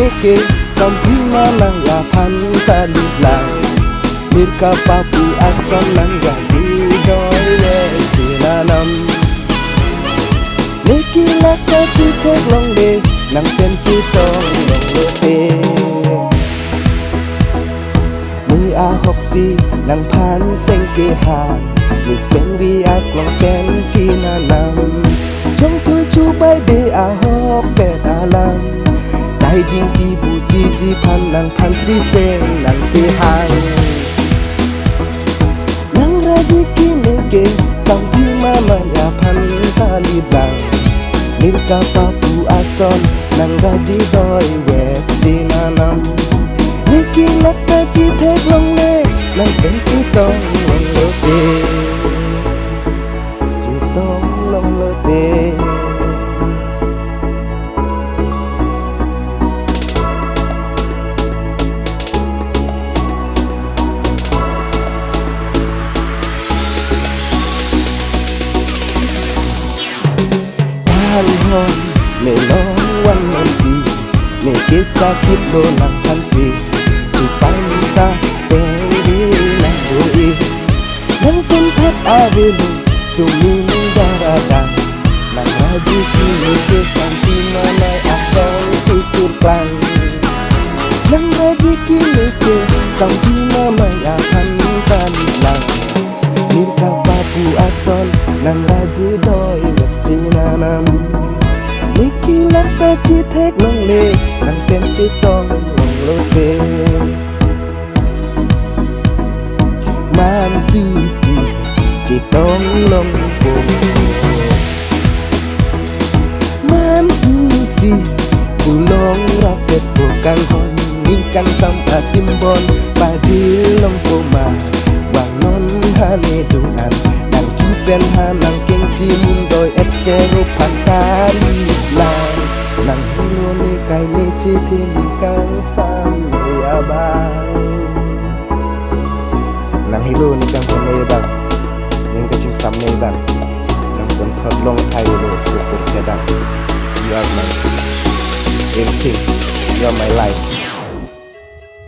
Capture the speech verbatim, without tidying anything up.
Ke samphima nang aphan ta liplang. Mir kapapu ason nang gaji doi le chinanam. Neke lak ta chithek longle, nang pen chetong longlote. Ne ahoksi nangphan seng kehang, ne sengvi aklong pen chinanam. Chongthui chubai be ahok pet alam, dai ding pibu jiji phan nangphan si seng nang kehang. Nang raji keme ke samphima mai aphan ta liplang. Mir kapapu ason nang gaji doi vet chinanam. Neke lak ta chithek longle, nang pen chetong longlote. Chetong longlote. Thanghon ne long van non ti, ne kesakit lo nangphan si. Chupai ta sengvi nang bui. Nang sun thak avelo, sumin daradang. Nang raji keme ke samphima mai ason tutur klang. Nang raji keme ke samphima mai aphan ta liplang. Mir kapapu ason nang raji doi vet chinanam. Neke lak ta chithek longle, nang pen chetong longlote. Mantu si chetong longpo. Mantu si pulong rapet po kanghon, ningkan sam asimbon pajir longpo ma. Vang non hane dungan, nang chupen ha nang kengchi mundoi et seru phan ta liplang. Nang hilo ne kai ne chethe ningkan sam ne abang. Nang hilo ningkan sam ne abang. Ning kaching sam ne abang. Nang son thot long thai lo sukur kedang. You are my everything. You are my life.